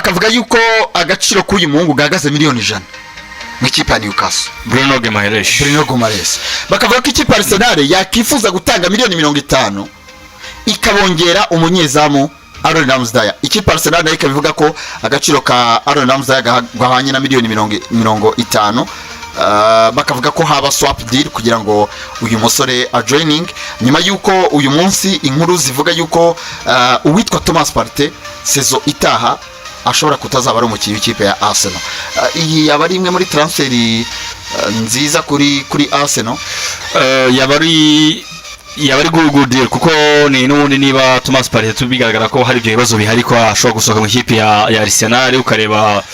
Bakavuga yuko agaciro k'uyu muhungu gahagaze miliyoni 100 mu ikipe ya Newcastle. Bruno Guimaraes. Bruno Guimaraes. Bakavuga ko ikipe ya Arsenal yakifuza gutanga miliyoni 50 ikabongera umunyezamu Aaron Ramsdale. Ikipe ya Arsenal nayo ikaba ivuga ko agaciro ka Aaron Ramsdale gahwanye na miliyoni 50. Bakavuga ko haba swap deal kugira ngo uyu musore ajoining, nyuma y'uko uyu munsi inkuru zivuga yuko uwitwa Thomas Partey saison itaha ashobora kutazaba ari umukinnyi w'ikipe ya Arsenal. Iyi yaba ari imwe muri transfer nziza kuri Arsenal. Yaba ari good deal, kuko ni n'ubundi niba Thomas Partey bigaragara ko hari ibyo bibazo bihari ko ashobora gusohoka mu ikipe ya Arsenal, ukareba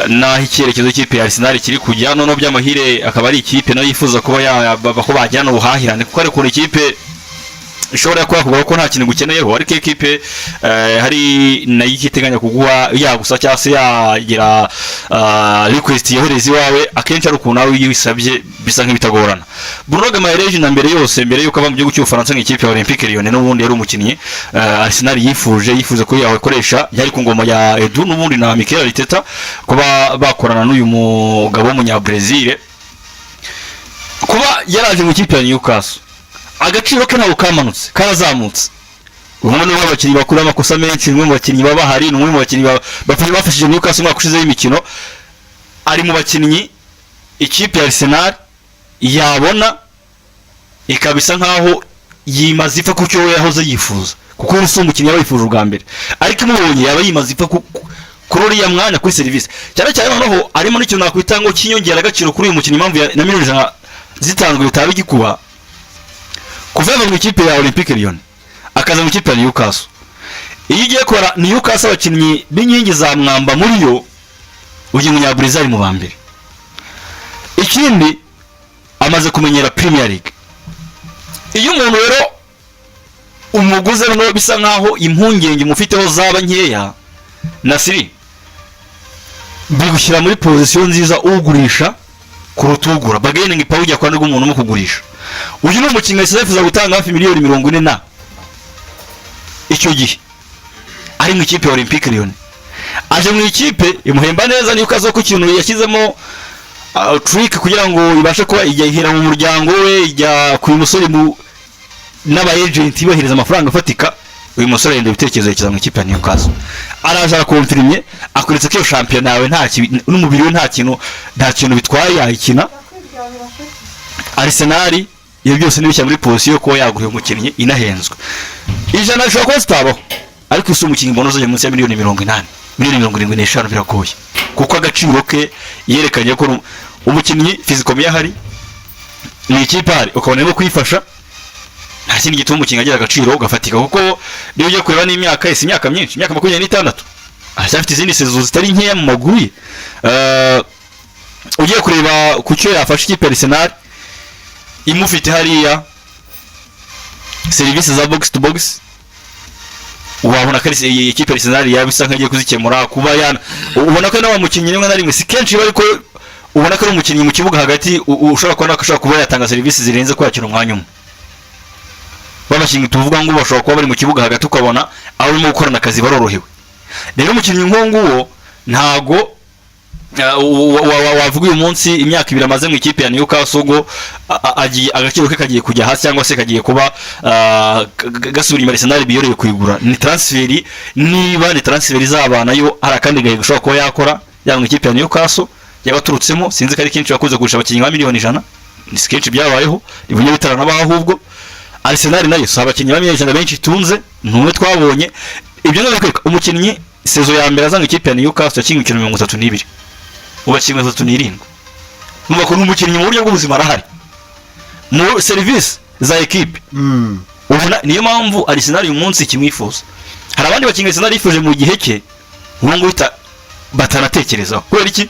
n'aho icyerekezo cy'ikipe ya Arsenal kiri kujya, noneho by'amahire akaba ari ikipe nayo yifuza kuba ko bagirana ubuhahirane, kuko hari ukuntu ikipe ishobora kuba yakubwira ko nta kintu gukeneyeho, ariko ikipe hari nayo ikiteganya kuguha yagusa cyangwa se yagira request yohereza iwawe. Akenshi ari ukuntu nawe iyo uyisabye bisa nk'ibitagorana. Bruno Guimaraes na mbere yose, mbere yuko ava mu gihugu cy'Ubufaransa mu ikipe ya Olympique Lyon, n'ubundi yari umukinnyi Arsenal yifuje ko yakoresha. Yari ku ngoma ya Edu n'ubundi na Mikel Arteta, kuba bakorana n'uyu mugabo w'umunya-Brazil. Kuba yaraje mu ikipe ya Newcastle, agaciro ke ntabwo kamanutse, karazamutse. Umwe ni mu bakinnyi bakora amakosa menshi, umwe mu bakinnyi baba bahari, ni umwe mu bakinnyi bafashije Newcastle umwaka ushize w'imikino. Ari mu bakinnyi ikipe ya Arsenal yabona ikaba isa nkaho yimaze ipfa ku cyo we yahoze yifuza, kuko uyu si umukinnyi yaba yifuje ubwa mbere, ariko imubonye yaba yimaze ipfa kuri uriya mwanya, kuri serivisi cyane cyane. Noneho arimo n'ikintu nakwita ngo cy'inyongeragaciro kuri uyu mukinnyi. Impamvu na miliyoni 100 zitanzwe bitaba igikuba, kuva yava mu ikipe ya Olympique Lyon akaza mu ikipe ya Newcastle, iyo ugiye kubara Newcastle abakinnyi b'inkingi za mwamba muri yo, uyu munyabrazil ari mu ba mbere. Ikindi, amaze kumenyera Premier League. Iyo umuntu rero umuguze, noneho bisa nkaho impungenge mufiteho zaba nkeya na siri bigushyira muri position nziza ugurisha kuruta ugura. Bargaining power ujya kwa rw'umuntu urimo kugurisha. Uyu ni umukinnyi wese yifuza gutanga hafi miliyoni 40 na icyo gihe ari mu ikipe ya Olympique Lyon, aje mu ikipe imuhemba neza. Niyo ukaza ko ikintu yashyizemo trick kugira ngo ibashe kuba ijya ihera mu muryango we, ijya ku musore mu n'aba agent bahereza amafaranga afatika. Uyu musore yenda ibitekerezo yerekeza mu ikipe ya Newcastle, araje arakonfirimye, akweretse ko iyo shampiyona yawe nta n'umubiri we nta kintu bitwaye, yayikina. Arsenal iyo byose nibishya muri position yo kuba yagura uyu mukinnyi inahenzwe. 100 rishobora kuba zitabaho, ariko isi umukinnyi mbona uzajya munsi ya miliyoni 80, miliyoni 75 biragoye, kuko agaciro ke yerekanye ko umukinnyi physiquement ahari ni ikipe ahari, ukabona arimo kuyifasha. Nta kindi gituma umukinnyi agira agaciro gafatika, kuko niyo ugiye kureba n'imyaka ye, si imyaka myinshi, imyaka 26, aracyafite izindi saison zitari nkeya mu maguru ye. Ugiye kureba ku cyo yafasha ikipe ya Arsenal imufite hariya, serivisi za box to box, wabona ko ari iyi ikipe ya Arsenal yaba isa nk'igiye kuzikemura. Kuba yana ubona ko nawe mukinnyi rimwe na rimwe, si kenshi, ariko ubona ko ari umukinnyi mu kibuga hagati ushobora kubona ko ashobora kuba yatanga serivisi zirenze kwakira umwanya umwe. B'abakinnyi tuvuga ngo bashobora kuba bari mu kibuga hagati, ukabona aho urimo gukorana akazi barorohewe. Rero umukinnyi nk'uwo nguwo ntago wavuga uyu munsi imyaka 2 amaze mu ikipe ya Newcastle ngo agiye agaciro ke kagiye kujya hasi cyangwa se kagiye kuba gasubira inyuma, Arsenal biyoreye kuyigura. Ni transfer, niba ni transfer izaba nayo hari akandi gahe gashobora kuba yakora, yaba mu ikipe ya Newcastle yabaturutsemo. Sinzi ko ari kenshi bakunze kugurisha abakinnyi nka miliyoni 100, ni si kenshi byabayeho, ni bitaranabaho. Ahubwo Arsenal nayo si abakinnyi ba miliyoni 100 benshi itunze, ni umwe twabonye. Ibyo ngibyo bikwereka umukinnyi saison ya mbere azanga ikipe ya Newcastle yakinnye imikino 32, ubu akinnye 37. Numva ko ni umukinnyi mu buryo bw'ubuzima arahari mu serivisi za ekipe. Ubona niyo mpamvu Arsenal uyu munsi ikimwifuza. Hari abandi bakinnyi Arsenal yifuje mu gihe cye, ubu ngubu batanatekerezaho. Kubera iki?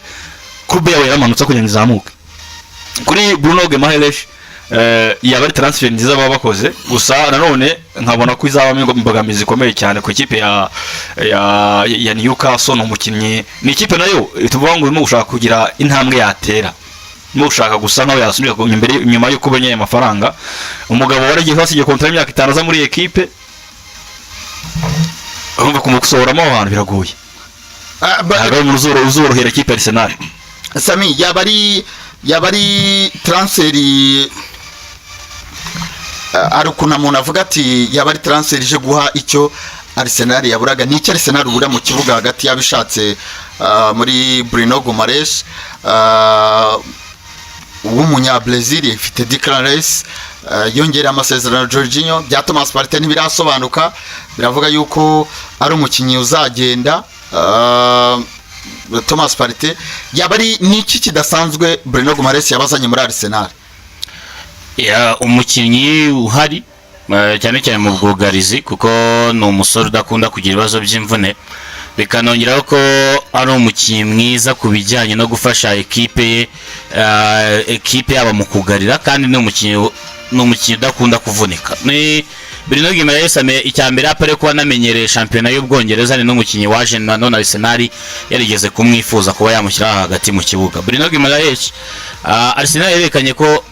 Club yawe yaramanutse kugira ngo izamuke. Kuri Bruno Guimaraes, yaba ari transfer nziza baba bakoze, gusa nanone nkabona ko izabamo imbogamizi zikomeye cyane ku ikipe ya Newcastle. Ni umukinnyi, ni ikipe nayo tuvuga ngo irimo gushaka kugira intambwe yatera, irimo gushaka gusa nkaho yasunika imbere nyuma y'uko ubonye aya mafaranga. Umugabo waragiye hasigaye contrat y'imyaka 5 aza muri ekipe, urumva kumusohoramo aho hantu biragoye. Ntabwo ari umuntu uzorohera ikipe ya Arsenal. Sami, yaba ari transfer, hari ukuntu umuntu avuga ati yaba ari transfer ije guha icyo Arsenal yaburaga. Ni icyo Arsenal ubura mu kibuga hagati, yabishatse muri Bruno Guimaraes w'umunya-Brazil, ifite Declan Rice, yongereye amasezerano Jorginho. Bya Thomas Partey ntibirasobanuka, biravuga yuko ari umukinnyi uzagenda. Thomas Partey yaba ari niki kidasanzwe Bruno Guimaraes yabazanye muri Arsenal? Yeah, umukinnyi uhari cyane cyane mu bwugarizi, kuko ni umusore udakunda kugira ibibazo by'imvune, bikanongeraho ko ari umukinnyi mwiza ku bijyanye no gufasha ekipe ye, ekipe yaba mu kugarira, kandi ni umukinnyi udakunda kuvunika. Ni Bruno Guimaraes. Icya mbere, apare kuba anamenyereye shampiyona y'Ubwongereza, ni n'umukinnyi waje na none Arsenal yarigeze kumwifuza kuba yamushyira hagati mu kibuga. Bruno Guimaraes, Arsenal yerekanye ko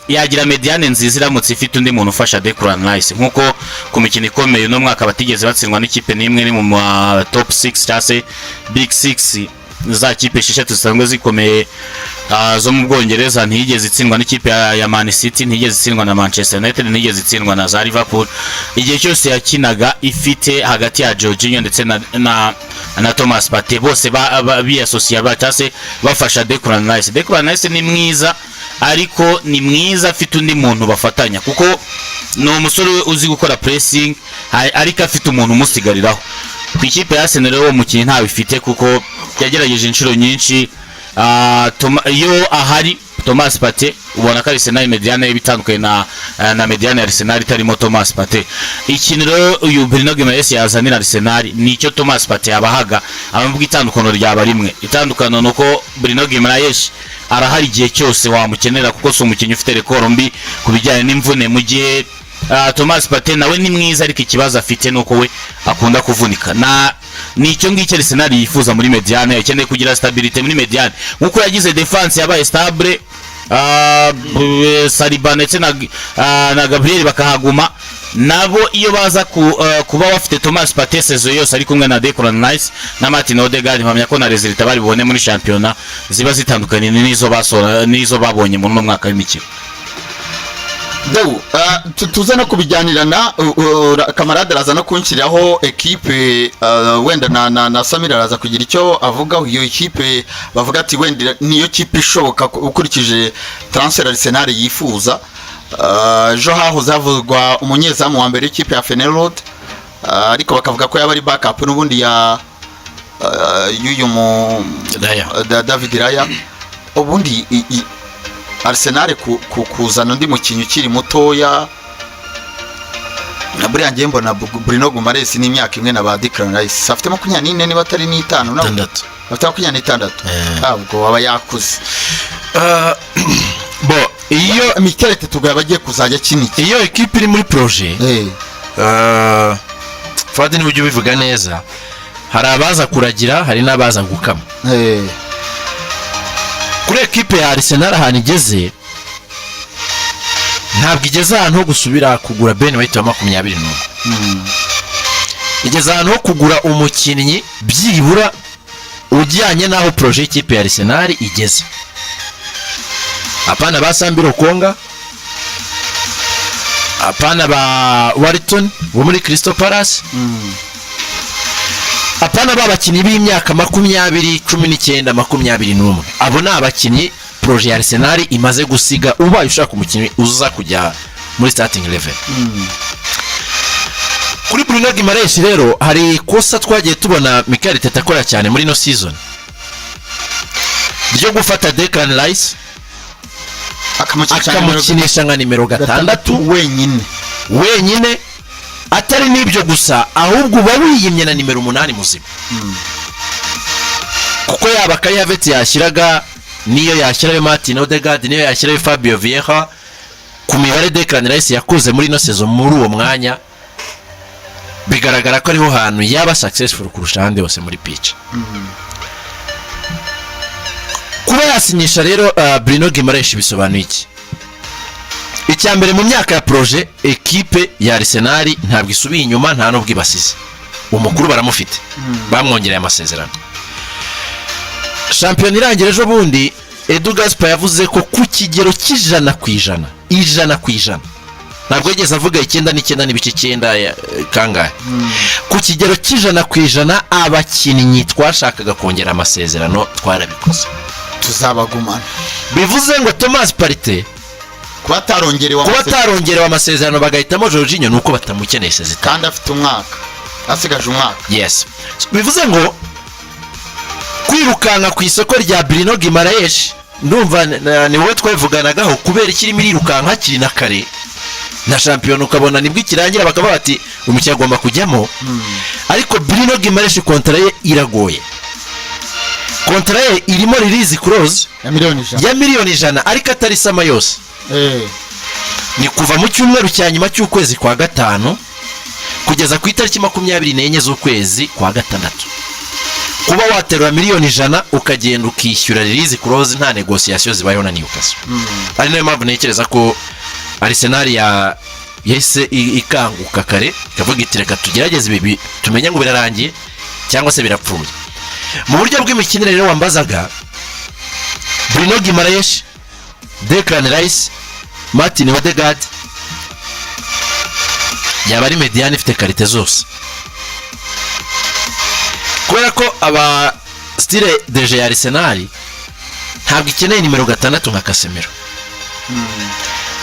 yagira médiane nziza iramutse ifite undi muntu ufasha Declan Rice, nkuko ku mikino ikomeye uno mwaka batigeze batsindwa n'ikipe n'imwe iri mu ma top 6 cyangwa se big 6, za kipe esheshatu zisanzwe zikomeye zo mu Bwongereza. Ntiyigeze itsindwa n'ikipe ya Man City, ntiyigeze itsindwa na Manchester United, ntiyigeze itsindwa na za Liverpool, igihe cyose yakinaga ifite hagati ya Jorginho ndetse na Thomas Partey, bose biyasosiya cyangwa se bafasha Declan Rice. Declan Rice ni mwiza, ariko ni mwiza afite undi muntu bafatanya, kuko ni umusore uzi gukora pressing, ariko afite umuntu umusigariraho. Ku ikipe ya Arsenal rero uwo mukinnyi ntawe ifite, kuko yagerageje inshuro nyinshi. Iyo ahari Thomas Partey, ubona ko Arsenal médiane ye bitandukanye na médiane ya Arsenal itarimo Thomas Partey. Ikintu rero uyu Bruno Guimaraes yazanira Arsenal ni icyo Thomas Partey yabahaga. Abavuga itandukaniro ryaba rimwe, itandukano ni uko Bruno Guimaraes arahari igihe cyose wamukenera, kuko si umukinnyi ufite record mbi ku bijyanye n'imvune, mu gihe Thomas Partey nawe ni mwiza, ariko ikibazo afite ni uko we akunda kuvunika. Na ni icyo ngicyo Arsenal yifuza muri médiane. Ikeneye kugira stabilité muri médiane, nkuko yagize defense yabaye stable, Saliba ndetse na Gabriel bakahaguma nabo. Iyo baza kuba bafite Thomas Partey saison yose ari kumwe na Declan Rice na Martin Odegaard, mpamya ko na résultat bari bubone muri shampiyona ziba zitandukanye n'izo basora n'izo babonye muri uno mwaka w'imikino. Dewu, tuze no kubijyanirana, kamarade araza no kunshyiriraho ekipe, wenda na Samira araza kugira icyo avugaho. Iyo ekipe bavuga ati wenda niyo kipe ishoboka ukurikije transfer Arsenal yifuza. Ejo hahoze havugwa umunyezamu wa mbere w'ikipe ya Feyenoord, ariko bakavuga ko yaba ari backup n'ubundi ya y'uyu mu Raya. David Raya. Ubundi Arsenal kuzana undi mukinnyi ukiri mutoya, na buriya ngiye mbona Bruno Guimaraes n'imyaka imwe na ba Declan Rice, afite 24 niba atari n'itanu nawe. Itandatu. Afite 26. Eh. Ntabwo aba yakuze. Bo iyo Mikel Arteta ubwo yaba agiye kuzajya akina iki? Iyo ekipe iri muri projet, Fadi, niba ujya ubivuga neza, hari abaza kuragira, hari n'abaza gukama. Kuri ekipe ya Arsenal, ahantu igeze, ntabwo igeze ahantu ho gusubira kugura Ben White wa 21. Igeze ahantu ho kugura umukinnyi byibura ujyanye n'aho projet y'ikipe ya Arsenal igeze, apana ba Sambi Lokonga, apana ba Wharton bo muri Crystal Palace, apana ba bakinnyi b'imyaka 20, 19, 21. Abo ni abakinnyi projet ya Arsenal imaze gusiga. Ubaye ushaka umukinnyi uza kujya muri starting eleven. Kuri Bruno Guimaraes rero, hari ikosa twagiye tubona Mikel Arteta akora cyane muri ino season ryo gufata Declan Rice akamukinisha akamukinisha nka nimero 6 wenyine. Wenyine. Atari n'ibyo gusa, ahubwo uba wiyimye na nimero 8 muzima, kuko yaba Kai Havertz yashyiraga, niyo yashyirayo Martin Odegaard, niyo yashyirayo Fabio Vieira, ku mibare Declan Rice yakoze muri ino saison muri uwo mwanya, bigaragara ko ariho hantu yaba successful kurusha ahandi hose muri pitch. Kuba yasinyisha rero Bruno Guimaraes bisobanuye iki? Icya mbere, mu myaka ya projet, ekipe ya Arsenal ntabwo isubiye inyuma, nta n'ubwo ibasize. Umukuru baramufite, bamwongereye amasezerano. Shampiyona irangira ejo bundi, Edu Gaspar yavuze ko ku kigero cy'100%, 100%, ntabwo yigeze avuga 99.9 kangahe, ku kigero cy'100% abakinnyi twashakaga kongera amasezerano twarabikoze. Tuzabagumana. Bivuze ngo Thomas Partey kuba atarongerewe kuba amasezerano atarongerewe amasezerano bagahitamo Jorginho, ni uko batamukeneye sezita. Kandi afite umwaka, asigaje umwaka. Yes, bivuze ngo kwirukanka ku isoko rya Bruno Guimaraes, ndumva ni wowe twabivuganagaho, kubera ikirimo irirukanka hakiri na kare na shampiyona, ukabona nibwo ikirangira bakaba bati umukinnyi agomba kujyamo. Ariko Bruno Guimaraes kontara ye iragoye, kontara ye irimo release clause ya miliyoni 100. Ya miliyoni 100, ariko atari summer yose. Ni kuva mu cyumweru cya nyuma cy'ukwezi kwa gatanu kugeza ku itariki 24 z'ukwezi kwa gatandatu. Kuba waterura miliyoni 100 ukagenda ukishyura release clause nta négociation zibayeho na Newcastle, ari nayo mpamvu ntekereza ko Arsenal ya yahise ikanguka kare ikavuga iti reka tugerageze ibi tumenye ngo birarangiye cyangwa se birapfuye. Mu buryo bw'imikinire rero wambazaga, Bruno Guimaraes, Declan Rice, Martin Odegaard, yaba ari médiane ifite qualité zose, kubera ko aba style de jeu ya Arsenal ntabwo ikeneye nimero 6 nka Casemiro,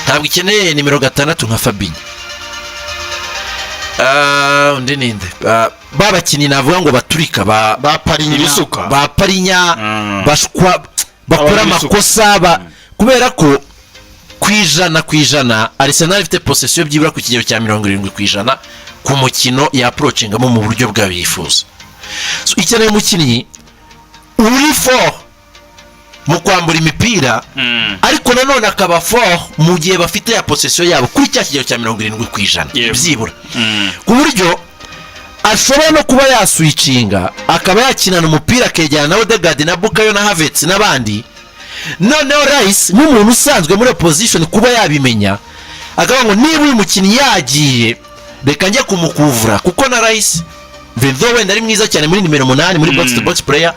ntabwo ikeneye nimero 6 nka Fabinho. Undi ninde? Ba bakinnyi navuga ngo baturika ba Ba Palhinha. Ibisuka. Ba Palhinha, bashwa bakora Ababisuka. amakosa kubera ko ku 100% Arsenal ifite possession byibura ku kigero cya 70% ku mukino yaapproachingamo mu buryo bwabo yifuza. So, ikeneye umukinnyi uri fort mu kwambura imipira, ariko nanone akaba fort mu gihe bafite ya possession yabo kuri cya kigero cya 70% byibura, ku buryo ashobora no kuba yaswitchinga akaba yakinana umupira akegerana na Odegaard na Bukayo na Havertz n'abandi. Noneho Rice nk'umuntu usanzwe muri opposition kuba yabimenya, akavuga ngo niba uyu mukinnyi yagiye reka njye kumukuvura, kuko na Rice Vedo wenda ari mwiza cyane muri nimero 8, muri box to box player,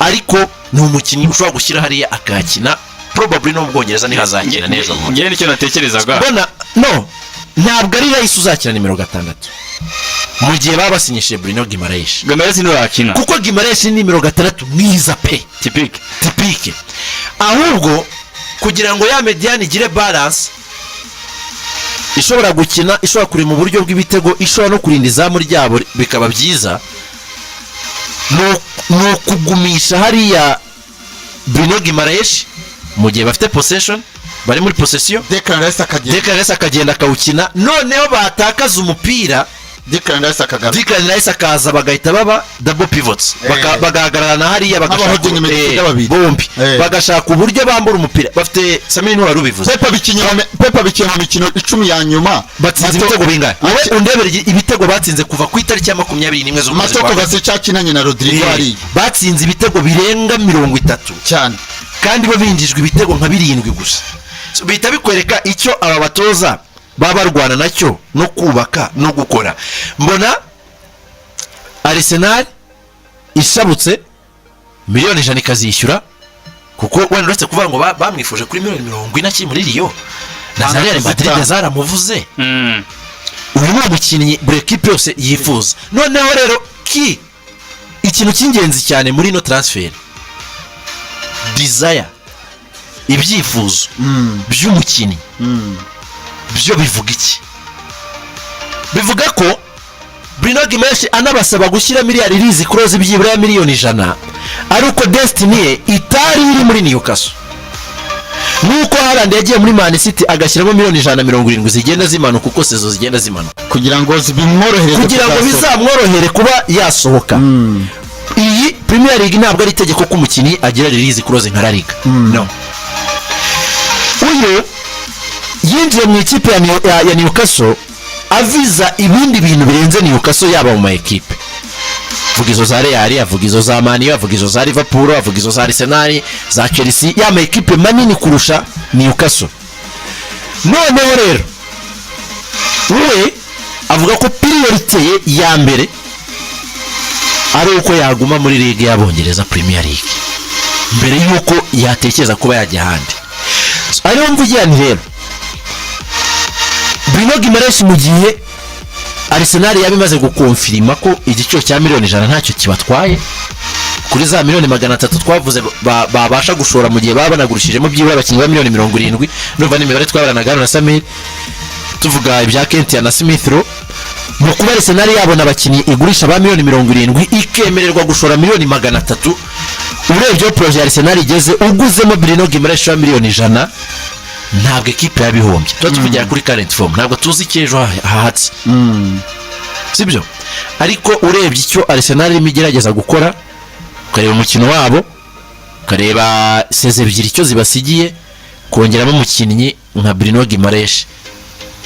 ariko ni umukinnyi ushobora gushyira hariya akakina, probably no mu Bwongereza niho azakina n'ejo bundi. Njyewe nicyo natekerezaga. Mbona no ntabwo ari Rice uzakina nimero 6 mu gihe baba basinyishije Bruno Guimaraes. Guimaraes niwe wakina. Kuko Guimaraes ni nimero 6 mwiza pe. Typique. Typique. Ahubwo kugira ngo ya médiane igire balance, ishobora gukina, ishobora kurema uburyo bw'ibitego, ishobora no kurinda izamu ryabo bikaba byiza, ni ukugumisha hariya Bruno Guimaraes mu gihe bafite possession, bari muri possession. Declan Rice akagenda. Declan Rice akagenda akawukina, noneho batakaza umupira, Declan Rice akagaruka. Declan Rice akaza, bagahita baba double pivots. Bagahagararana hariya bagashaka Nk'abaholding midfielder babiri. Bombi bagashaka uburyo bambura umupira. Bafite Samiri ntiwari ubivuze. Pep abikinnye mu mikino 10 ya nyuma. Batsinze ibitego bingahe? Wowe undebere ibitego batsinze kuva ku itariki ya 21 z'ukwezi Mateo kwa Kovacic akinanye na Rodrigo hariya. Batsinze ibitego birenga 30. Cyane. Kandi bo binjijwe ibitego nka birindwi gusa. So, bihita bikwereka icyo aba batoza baba barwana nacyo no kubaka no gukora. Mbona Arsenal ishabutse miliyoni 100 ikazishyura, kuko wenda uretse kuvuga ngo bamwifuje kuri miliyoni 40 akiri muri Lyon, na za Real Madrid zaramuvuze. Uyu ni umukinnyi buri ekipe yose yifuza. Noneho rero ki ikintu cy'ingenzi cyane muri ino transfer, desire, ibyifuzo by'umukinnyi byo bivuga iki? Bivuga ko Bruno Guimaraes anabasaba gushyira miliyari release clause byibura ya miliyoni 100, ari uko destiny ye itari iri muri Newcastle, nk'uko Haaland yagiye muri Man City agashyiramo miliyoni 170 zigenda zimanuka uko saison zigenda zimanuka, kugira ngo bimworohereze kugira ngo kuzasohoka. Bizamworohere kuba yasohoka. Iyi Premier League ntabwo ari itegeko ko umukinnyi agira release clause nka La Liga. No uyu yinjiye mu ikipe ya Newcastle aviza ibindi bintu birenze Newcastle, yaba mu ma ekipe, avuga izo za Real, avuga izo za Man U, avuga izo za Liverpool, avuga izo za Arsenal, za Chelsea, ya ma ekipe manini kurusha Newcastle. Noneho rero we avuga ko priorité ye ya mbere ari uko yaguma muri ligue y'Abongereza, Premier League. Mbere y'uko yatekereza kuba yajya ahandi. So, ariyo mvugira nti rero Bruno Guimaraes, mu gihe Arsenal yaba imaze gukonfirima ko igiciro cya miliyoni 100 ntacyo kibatwaye kuri za miliyoni 300 twavuze babasha gushora mu gihe baba banagurishijemo byibura abakinnyi ba miliyoni 70, numva n'imibare twabaranaga hano na Samir tuvuga ibya Kentia na Smith Rowe, mu kuba Arsenal yabona abakinnyi igurisha ba miliyoni 70 ikemererwa gushora miliyoni 300, urebye aho projet ya Arsenal igeze, uguzemo Bruno Guimaraes wa miliyoni 100, ntabwo ekipe yabihombye. Tuba tuvugira kuri current form, ntabwo tuzi icyo ejo hahatse, sibyo? Ariko urebye icyo Arsenal irimo igerageza gukora, ukareba umukino wabo, ukareba saison ebyiri icyo zibasigiye, kongeramo umukinnyi nka Bruno Guimaraes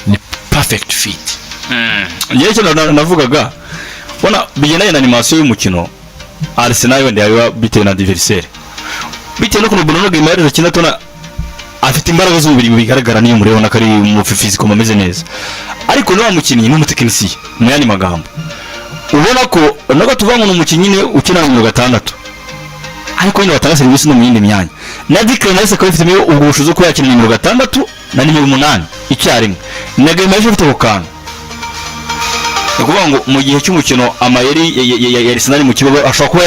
ni perfect fit. Ngewe icyo navugaga, ubona bigendanye na animation y'umukino, Arsenal wenda yaba bitewe na adversaire, bitewe n'ukuntu Bruno Guimaraes akina, tubona afite imbaraga z'umubiri bigaragara, niyo mureba ko ari mu physique ameze neza, ariko ni wa mukinnyi ni umutekinisiye. Mu yandi magambo, ubona ko nubwo tuvuga ngo ni umukinnyi nyine ukina mu 6, ariko nyine batanga serivisi no mu yindi myanya, na Declan Rice akaba afitemo ubwo bushobozi bwo kuba yakina nimero 6 na nimero 8 icyarimwe, na Guimaraes afite ako kantu. Ni ukuvuga ngo mu gihe cy'umukino amayeri ya Arsenal mu kibuga ashobora kuba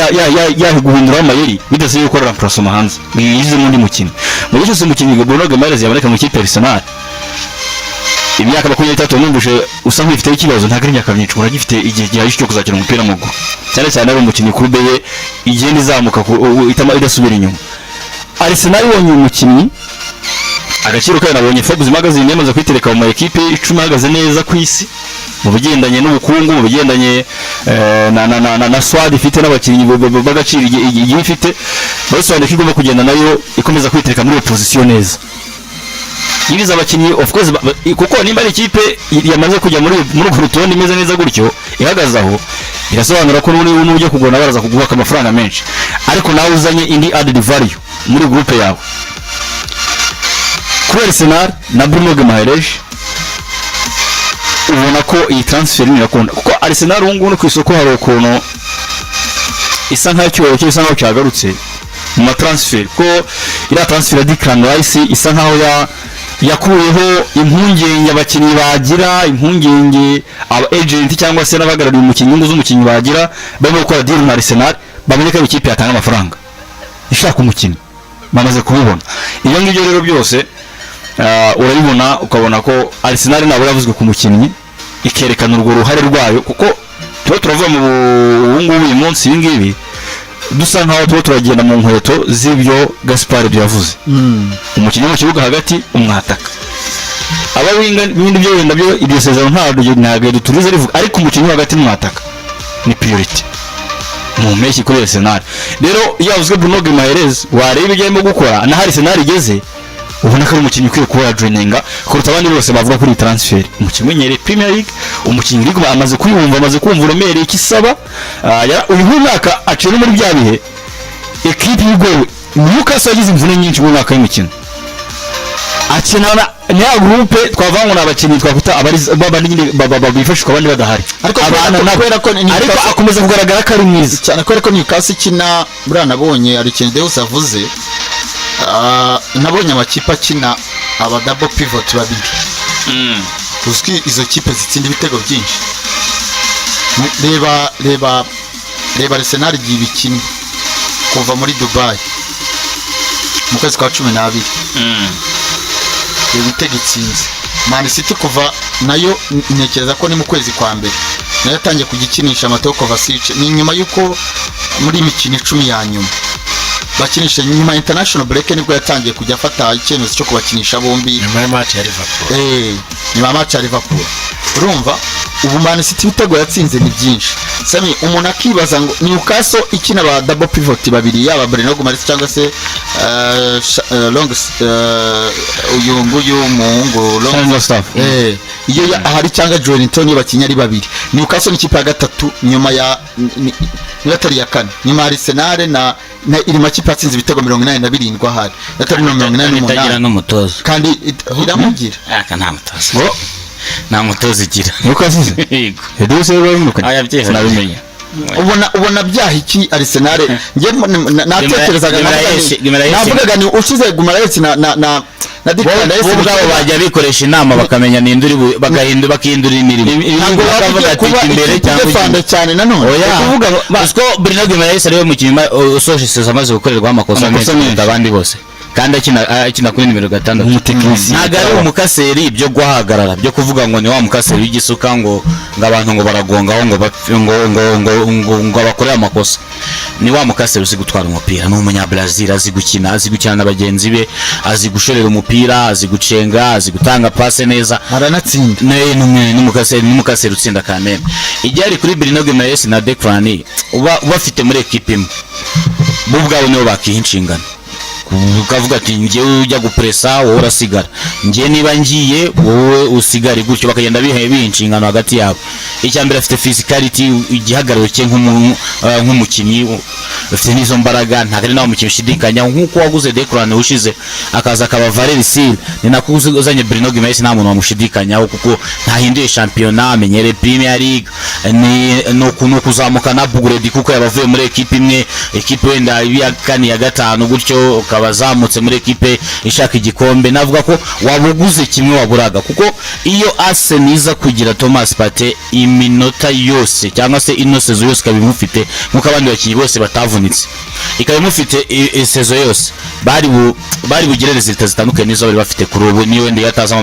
yaguhinduraho amayeri bidasabye gukora remplacement hanze yinjize undi mukinnyi. Mu gihe cyose umukinnyi Bruno Guimaraes yaboneka mu ikipe ya Arsenal, imyaka 23 numvise usa nk'ufiteho ikibazo, ntabwo ari imyaka myinshi, umuntu agifite igihe gihagije cyo kuzakina umupira w'amaguru, cyane cyane ari umukinnyi club ye igenda izamuka itama idasubira inyuma. Arsenal ibonye uyu mukinnyi, agaciro kayo nabonye Forbes Magazine yamaze kwitereka mu ma ekipe 10 ahagaze neza ku isi mu bigendanye n'ubukungu, mu bigendanye na squad ifite n'abakinnyi b'agaciro igiye ifite. Basobanuye ko igomba kugenda nayo ikomeza kwitereka muri iyo position neza, yiriza abakinnyi of course, kuko nimba ari ikipe yamaze kujya muri urwo rutonde imeze neza gutyo ihagaze aho, birasobanura ko n'uburyo kugura baraza kuguhaka amafaranga menshi, ariko nawe uzanye indi added value muri groupe yawe. Kuri Arsenal na Bruno Guimaraes, ubona ko iyi transfer irakunda, kuko Arsenal ubu ngubu no ku isoko hari ukuntu isa nkaho icyubahiro cye bisa nkaho cyagarutse mu ma transfer, ko iriya transfer ya Declan Rice isa nkaho yakuyeho impungenge abakinnyi bagira, impungenge aba agent cyangwa se n'abahagarariye umukinnyi, inyungu z'umukinnyi bagira barimo gukora deal na Arsenal, bamenye ko ari ikipe yatanga amafaranga ishaka umukinnyi, bamaze kubibona. Ibyo ngibyo rero byose urabibona ukabona ko Arsenal ntabwo yavuzwe ku mukinnyi, ikerekana urwo ruhare rwayo, kuko tuba turavuga mu ubu ngubu uyu munsi ibi ngibi dusa nkaho tuba turagenda mu nkweto z'ibyo Gaspard yavuze: umukinnyi wo mu kibuga hagati, umwataka, aba winger ibindi byo wenda byo iryo sezerano ntabwo duturize rivuga, ariko umukinnyi wo hagati n'umwataka ni priority mu mpeshyi kuri Arsenal. Rero iyo havuzwe Bruno Guimaraes, wareba ibyo arimo gukora naho Arsenal igeze, ubona ko ari umukinnyi ukwiye kuba yajoininga kuruta abandi bose bavuga kuri iyi transfer. Umukinnyi umenyereye Premier League, umukinnyi uri amaze kuyumva, amaze kumva uburemere icyo isaba. Uyu mwaka aciye no muri bya bihe ekipi igowe. Newcastle yagize imvune nyinshi mu mwaka w'imikino, akina na ya groupe twavuga ngo ni abakinnyi twakwita abari babandi nyine bifashishwa abandi badahari. Ariko Abana nabo. kubera ko ni Ariko akomeza kugaragara ko ari mwiza. Cyane, kubera ko Newcastle ikina buriya, nabonye hari ikintu Deus avuze. Nabonye amakipe akina aba double pivot babiri, uzwi izo kipe zitsinda ibitego byinshi. Reba Arsenal igiye ibikina kuva muri Dubai mu kwezi kwa 12, reba ibitego itsinze. Man City kuva nayo ntekereza ko ni mu kwezi kwa mbere nayo yatangiye kujya ikinisha Mateo Kovacic, ni nyuma y'uko muri imikino 10 ya nyuma bakinisha nyuma international break, nibwo yatangiye kujya afata icyemezo cyo kubakinisha bombi. Nyuma ya match ya Liverpool. Nyuma ya match ya Liverpool. Urumva ubu Man City ibitego yatsinze ni byinshi. Sami, umuntu akibaza ngo Newcastle ikina ba double pivot babiri, yaba Bruno Guimaraes cyangwa se Long, uyu nguyu muhungu Long Sean Longstaff. Iyo ahari cyangwa Joelinton, iyo bakinnye ari babiri, Newcastle ni ikipe ya gatatu nyuma ya niba atari iya kane nyuma ya Arsenal na iri makipe yatsinze ibitego 87, ahari atari na mirongo inani itagira n'umunani n'umutoza. Kandi iramugira. Aka nta mutoza, nta mutoza igira. Newcastle Yego. Deus rero yimukanye. Aya, byihorere. Sinabimenya. Ubona byaha iki Arsenal? Njye natekerezaga Guimaraes- navugaga ni ushize Guimaraes na Declan Rice Bo mu ubwabo kibuga. Bajya bikoresha inama bakamenya ninde uri bagahindura, bakihindura imirimo. Ntabwo waba Bakavuga ugiye ati kuba jya imbere ikipe cyangwa ujya idefanda inyuma. cyane nanone. Oya, Ukuvuga uziko Bruno Guimaraes ariwe mukinnyi usoje saison amaze gukorerwaho amakosa Amakosa menshi menshi. kuruta abandi bose, kandi akina kuri nimero 6. Umutekinisiye. Ntabwo ari umukaseri byo guhagarara, byo kuvuga ngo ni wa mukaseri w'igisuka, ngo abantu ngo baragongaho, ngo bapfe, ngo bakorere amakosa. Ni wa mukaseri uzi gutwara umupira, ni umunyabrazil, azi gukina na bagenzi be, azi gushorera umupira, azi gucenga, azi gutanga passe neza. Aranatsinda. Ni umukaseri utsinda kameme. Igihe kuri Bruno Guimaraes na Declan uba ubafite muri ekipe imwe, bo ubwabo nibo bakiha inshingano, ukavuga ati: "Njyewe ujya gupresa, wowe urasigara, njye niba ngiye wowe usigare," gutyo bakagenda biha inshingano hagati yabo. Icya mbere, afite physicality, igihagararo cye nk'umukinnyi ufite n'izo mbaraga, ntabwo ari nawe mukinnyi ushidikanya. Nk'uko waguze Declan ushize akaza akaba valeur sûre, ni nako uzanye Bruno Guimaraes nta muntu wamushidikanyaho, kuko ntahinduye shampiyona, amenyereye Premier League, ni ukuzamuka na upgrade, kuko yaba avuye muri ekipe imwe, ekipe wenda iya kane, iya gatanu gutyo, ukaba azamutse muri ekipe ishaka igikombe. Navuga ko waba uguze kimwe waburaga, kuko iyo Arsenal iza kugira Thomas Partey iminota yose cyangwa se ino saison yose ikaba imufite, nk'uko abandi bakinnyi bose batavunitse, ikaba imufite saison yose, bari bugire résultats zitandukanye n'izo bari bafite kuri ubu. Niyo wenda iyo atazamo